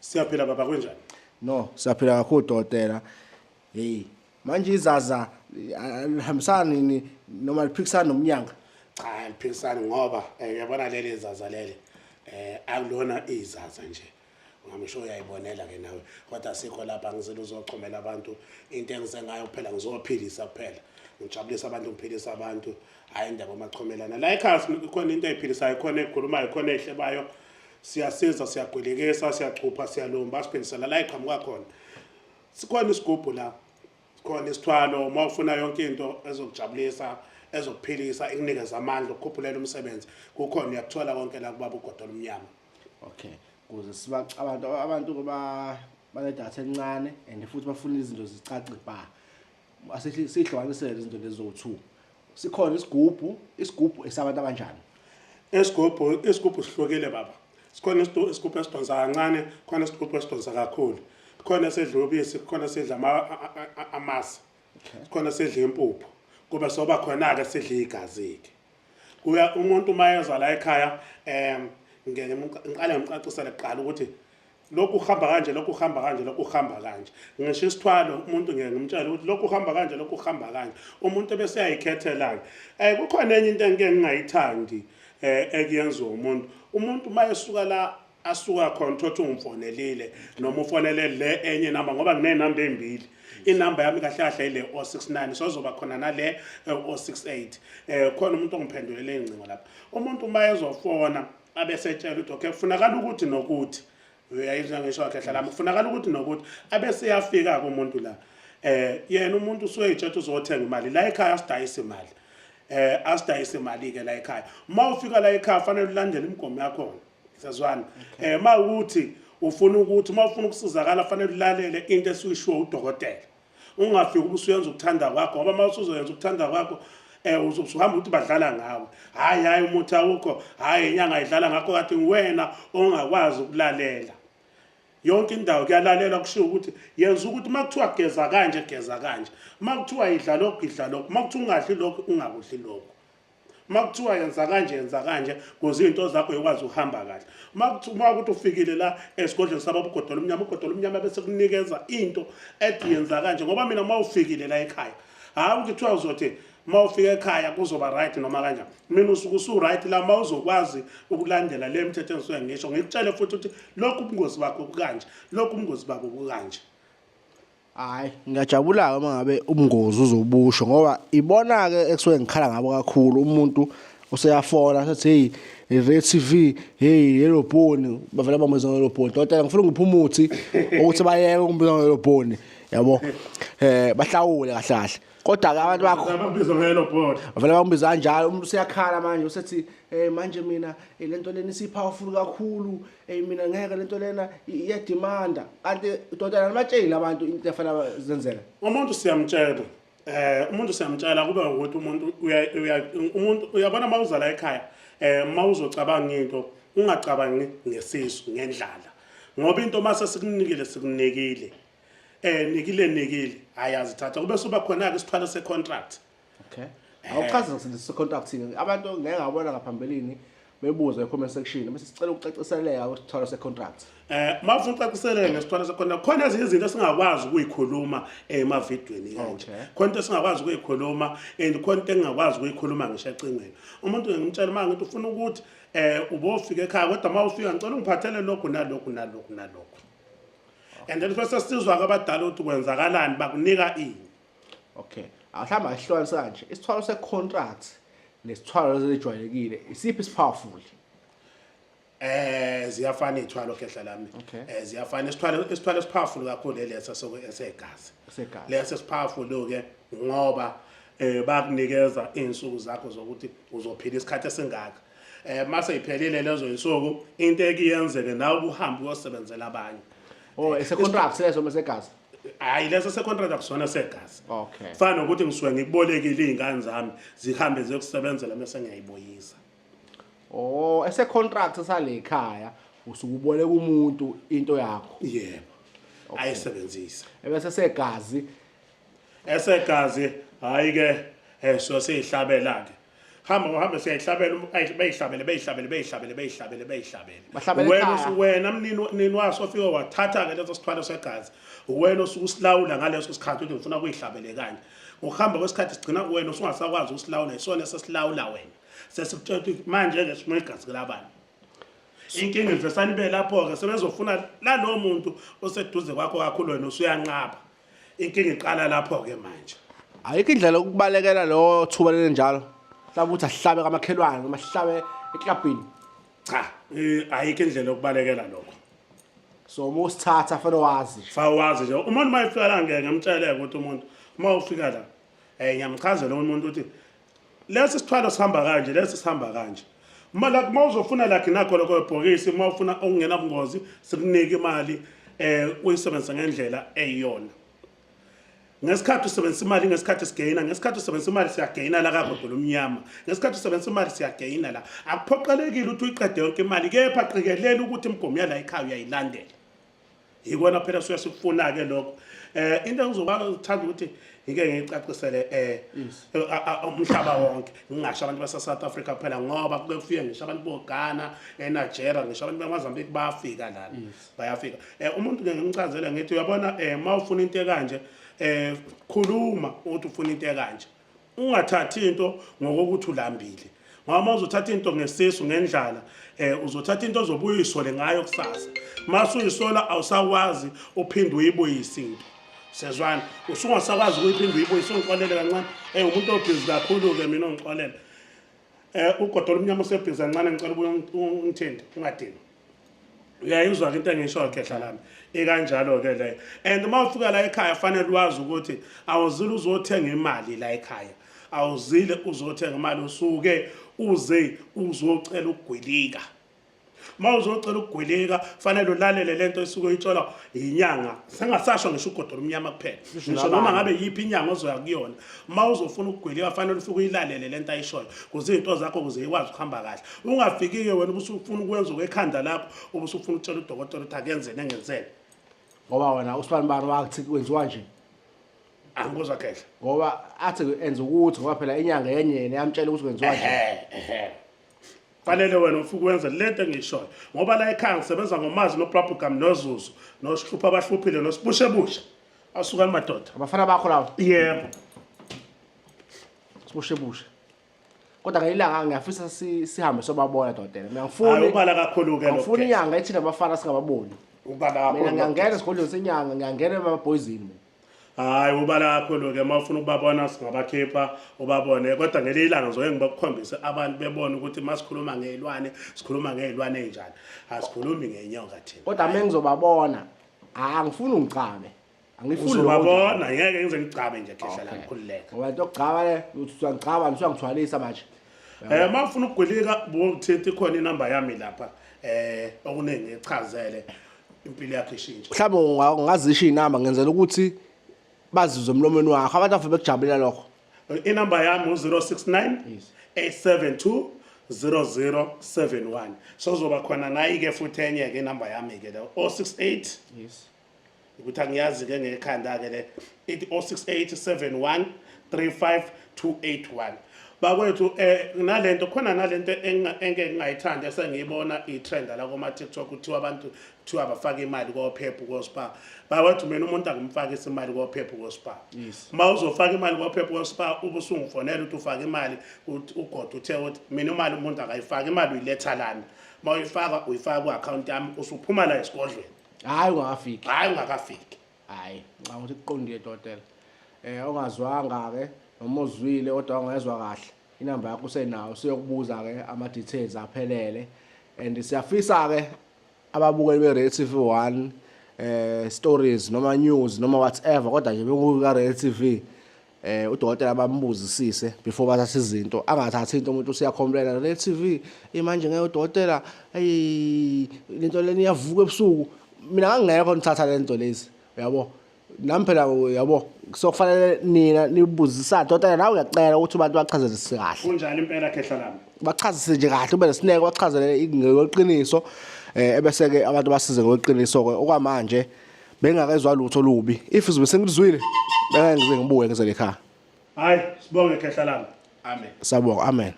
Siyaphila baba, kunjani? No, siyaphila kakhulu dokotela. Hey, manje izaza alihambisani nini noma liphikisana nomnyanga? Cha, aliphikisani ngoba uyabona leli zaza leli akulona izaza nje. Ngamsho uyayibonela ke nawe, kodwa sikho lapha ngizile uzochomela abantu into engize ngayo kuphela, ngizophilisa kuphela. Ngijabulisa abantu, ngiphilisa abantu. Hayi indaba amachomelana. La ekhaya khona into eziphilisayo, khona ekhulumayo, khona ehlebayo. Siyasiza, siyagwilikisa, siyachupha, siyalumba, siphindisela la iqhamuka khona. Sikhona isigubhu la, sikhona isithwalo. Uma ufuna yonke into ezokujabulisa, ezokuphilisa, ikunikeza amandla, ukukhuphulela umsebenzi, kukhona, uyakuthola konke la kubaba uGodola Umnyama. Okay, kuze siba abantu kuba banedatha elincane and futhi bafuna izinto zicace ba. Asihlukanisele izinto lezi zo2. Sikhona isigubhu, isigubhu esabantu abanjani? Isigubhu sihlukile baba. Sikhona isigubhu esidonsa kancane, khona isigubhu esidonsa kakhulu. Khona esidla ubisi, khona esidla amasi. Khona esidla impuphu. Kube soba khona ke sidla igazi ke. Kuya umuntu mayeza la ekhaya, ngeke ngiqale ngimcacisele kuqala ukuthi lokhu kuhamba kanje, lokhu kuhamba kanje, lokhu kuhamba kanje. Ngisho isithwalo umuntu ngeke ngimtshele ukuthi lokhu kuhamba kanje, lokhu kuhamba kanje. Umuntu bese uyayikhethela ke. Kukhona enye into engike ngingayithandi ekuyenziwa umuntu. Umuntu mayesuka la asuka khona, uthothi ungifonelile noma ufonele le enye namba, ngoba nginenamba ezimbili. Inamba yami kahle kahle ile 069, sozoba khona nale 068. Khona umuntu ongiphendulele ingcingo lapha. Umuntu uma ezofona abesetshela ukuthi okay, kufunakala ukuthi nokuthi, uyayizwa ngisho wakhe hlala, kufunakala ukuthi nokuthi, abese yafika ke umuntu la. Yena umuntu usuke eyitshela uzothenga imali la ekhaya, asidayisa imali. Asidayisa imali ke la ekhaya. Uma ufika la ekhaya fanele ulandele imigomo yakho. Siyazwana. Ma ukuthi ufuna ukuthi uma ufuna ukusizakala fanele ulalele into esuyishiwo udokotela. Ungafiki ubusuyenza ukuthanda kwakho, ngoba uma usuzoyenza ukuthanda kwakho uzohamba ukuthi badlala ngawe. Hayi hayi, umuthi awukho, hayi inyanga idlala ngakho, kade wena ongakwazi ukulalela. Yonke indawo kuyalalelwa, kushiwo ukuthi yenza ukuthi uma kuthiwa geza kanje, geza kanje. Uma kuthiwa idla lokhu, idla lokhu. Uma kuthiwa ungadli lokhu, ungakudli lokhu. Uma kuthiwa yenza kanje, yenza kanje, kuze izinto zakho ikwazi ukuhamba kahle. Uma kuthiwa ukuthi ufikile la esigodlweni sababa uGodola Umnyama, uGodola Umnyama bese kunikeza into ethi yenza kanje. Ngoba mina uma ufikile la ekhaya, hhayi ukuthi kuthiwa uzothi uma ufika ekhaya kuzoba right noma kanjani. Mina usuke usu-right la uma uzokwazi ukulandela le mithetho engisuke ngisho, ngikutshele futhi ukuthi lokhu ubungozi bakho bukanje, lokhu ubungozi babo bukanje. Hayi, ngiyajabula-ke uma ngabe ubungozi uzobusho, ngoba ibona-ke ekusuke ngikhala ngabo kakhulu. Umuntu useyafona sethi hey, Red TV, hey, yellow bone, bavela bambiza yellow bone. Dokotela, ngifuna ungiphe umuthi ukuthi bayeke ukumbiza yellow bone, yabo. Bahlawule kahle kahle. Kodwa ke abantu bakho bakubiza ngelo bone. Bavela bambiza kanjalo, umuntu useyakhala manje usethi hey, manje mina lento lena isi-powerful kakhulu, hey mina ngeke lento lena iyademanda. Kanti dokotela nibatsheli abantu into efanele zenzeka. Umuntu siyamtshela. Umuntu siyamtshela kube ukuthi umuntu uya umuntu uyabona uma uzala ekhaya, uma uzocabanga into ungacabangi ngesisu, ngendlala. Ngoba into mase sikunikile, sikunikile. Nikile nikile, hayi azithatha kube soba khona ke isithwalo se contract. Okay. Awuchaze nje contract ke. Abantu ngeke ngabona ngaphambilini bebuza e comment section bese sicela ukucaciseleka kwesithwalo se contract. Uma ufuna ukucaciseleka ngesithwalo se contract, khona ezinye izinto esingakwazi ukuyikhuluma emavidweni kanje. Khona into esingakwazi ukuyikhuluma and khona into engingakwazi ukuyikhuluma ngisho ecingweni. Umuntu ngimtshela uma ngithi ufuna ukuthi ubofika ekhaya, kodwa uma ufika ngicela ungiphathele lokhu nalokhu nalokhu nalokhu. And then bese sizwa abadala ukuthi kwenzakalani, bakunika ini. Okay. Mhlawumbe asihlukanise kanje. Isithwalo se contract nesithwalo lezijwayelekile, isiphi isipowerful? Ziyafana iy'thwalo khehla lami. Ziyafana isithwalo esipowerful kakhulu leso esegazi. Esegazi. Leso esipowerful ke ngoba bakunikeza izinsuku zakho zokuthi uzophila isikhathi esingaka. Mase iphelile lezo insuku, into ekuyenzeke nawe uhambe uyosebenzela abanye. Oh, ese contract leso mesegazi. Hayi, leso se contract akusona segazi. Okay. Fana nokuthi ngisuke ngikubolekile izingane zami zihambe ziyokusebenzela mase ngiyayibuyisa. Oh, ese contract sale ekhaya usuke uboleka umuntu into yakho. Yebo. Ayisebenzise. Ebese segazi. Esegazi hayi ke so siyihlabela ke. Hamba uhambe siyayihlabela beyihlabele beyihlabele beyihlabele beyihlabele beyihlabele. Bahlabele Wena ekhaya. wena mnini nini waso ofike wathatha ke leso sithwalo segazi. Wena osuke usilawula ngaleso sikhathi ukuthi ngifuna kuyihlabele kanje. Ngokuhamba kwesikhathi sigcina wena usungasakwazi ukusilawula isona esesilawula wena. Sesikutshela ukuthi manje ke sifuna igazi kulabani. Inkinga ivesane ibe lapho-ke sebezofuna lalowo muntu oseduze kwakho kakhulu wena usuyanqaba. Inkinga iqala lapho-ke manje. Ayikho indlela yokubalekela lo thuba lelinjalo. Mhlawumbe ukuthi asihlabe kamakhelwane noma sihlabe eklabhini. Cha, ayikho indlela yokubalekela lokho. So uma usithatha fanele wazi. Fa wazi nje umuntu uma efika la ngeke ngimtshele ukuthi umuntu uma ufika la ngiyamchazela umuntu ukuthi lesi sithwalo sihamba kanje lesi sihamba kanje. Uma la uma uzofuna lakhe nakho lokho ebhokisi uma ufuna okungena bungozi sikunike imali uyisebenzise ngendlela eyiyona. Ngesikhathi usebenzisa imali ngesikhathi sigeyina ngesikhathi usebenzisa imali siyageyina la kagogo lomnyama ngesikhathi usebenzisa imali siyageyina la akuphoqelekile ukuthi uyiqede yonke imali kepha qikelela ukuthi imigomo yala ekhaya uyayilandela yikona phela suke sikufuna-ke lokho into engizothanda ukuthi ngike ngiyicacisele umhlaba wonke ngingasho abantu base-South Africa kuphela ngoba kuke kufike ngisho abantu boGhana eNigeria ngisho abantu bemozambique bayafika lana bayafika umuntu ke ngimchazele ngithi uyabona uma ufuna into ekanje khuluma ukuthi ufuna into ekanje ungathathi into ngokokuthi ulambile ngoba uma uzothatha into ngesisu ngendlala uzothatha into ozobuya uyisole ngayo kusasa mase uyisola awusakwazi uphinde uyibuyise into sezwana usungasakwazi ukuyiphinda uyibuyise ungixolele kancane umuntu obhizi kakhulu-ke mina ongixolele ugodo lomnyama usebhizi kancane ngicela ubuye ungithinte ungadini uyayizwa-ke into engishoyo khehla lami ikanjalo-ke leyo and uma ufika la ekhaya fanele wazi ukuthi awuzile uzothenga imali la ekhaya awuzile uzothenga imali usuke uze uzocela ukugwilika uma uzocela ukugwilika fanele ulalele lento esuke uyitshelwa yinyanga sengasasho ngisho ugodo lomnyama kuphela ngisho noma ngabe yiphi inyanga ozoya kuyona uma uzofuna ukugwilika fanele ufike uyilalele lento ayishoyo kuze izinto zakho kuze ikwazi ukuhamba kahle ungafiki-ke wena ubusufuna ukwenza okwekhanda lakho ubusufuna ukutshela udokotela ukuthi akenzeni engenzeni ngoba wena usibanibani wakuthi kwenziwa nje angikuzwa khehla ngoba athi enza ukuthi ngoba phela inyanga yenye yena yamtshela ukuthi kwenziwa nje Fanele wena ufike wenze lento engiyishoyo ngoba la ekhaya ngisebenza ngomazi noBrabugam noZuzu nosihlupha abahluphile nosibushebushe asukani madoda abafana bakho lawo yebo sibushebushe kodwa ngelilanga ngiyafisa sihambe sobabona dokotela mina ngifuni ubala kakhulu ke lokho ngifuna inyanga ethina abafana singababoni ubala kakhulu mina ngiyangena esigodlweni senyanga ngiyangena emabhoyizini Hayi ubala kakhulu ke uma ufuna ukubabona singabakhipha ubabone kodwa ngelinye ilanga ngizoke ngibakhombise abantu bebone ukuthi uma sikhuluma ngey'lwane sikhuluma ngey'lwane ey'njani asikhulumi ngey'nyoka thina kodwa uma ngizobabona angifuni ungicabe angifuni uzobabona ngeke ngize ngigcabe nje khehla lami khululeka ngoba into yokugcaba le uthi uyangigcaba usuyangithwalisa manje Uma ufuna ukugwilika bokuthinta ikhona inamba yami lapha okuningi ngichazele impilo yakho ishintshe mhlawumbe ungazisho iy'namba ngenzela ukuthi bazizwe emlomeni wakho abantu ave bekujabulela lokho inamba yami u-069 872 0071 sozoba khona nayi-ke futhi enye-ke inamba yami-ke le 068 yes ukuthi angiyazi-ke ngekhanda-ke le ithi 068 71 35 281 bakwethu nalento khona nalento engeke ngingayithandi esengiyibona i-trend la kuma TikTok kuthiwa abantu kuthiwa abafake imali kophepha koSpar bakwethu mina umuntu angimfakisa imali kophepha koSpar uma uzofaka imali kophepha koSpar ubusungifonela ukuthi ufake imali ugodo uthe ukuthi mina imali umuntu akayifaki imali uyiletha lana uma uyifaka uyifaka ku-akhawunti yami usuphuma la esigodlweni hhayi ungakafiki hhayi ungakafiki Hayi, ngicabanga ukuthi kuqondile dokotela. Ongazwanga ke noma uzwile kodwa ongezwa kahle, inamba yakho usenayo useyokubuza ke ama details aphelele. And siyafisa ke ababukeli be Real TV 1 stories noma news noma whatever kodwa nje bekuka Real TV udokotela bambuzisise before bathatha izinto angathathi into umuntu usiyacomplaina le TV imanje ngeke udokotela hey lento leni iyavuka ebusuku mina ngangekho nithatha lento lezi uyabo nami phela uyabo sokufanele nina nibuzisane dokotela nawe uyacela ukuthi abantu bachazele kahle kunjani impela khehla lami bachazise nje kahle ube nesineke bachazele ngokweqiniso ebese ke abantu basize ngokweqiniso ke okwamanje bengakezwa lutho olubi if izobe sengilizwile bengeke ngize ngibuye ngizele ekhaya hayi sibonge khehla lami amen sabonga amen.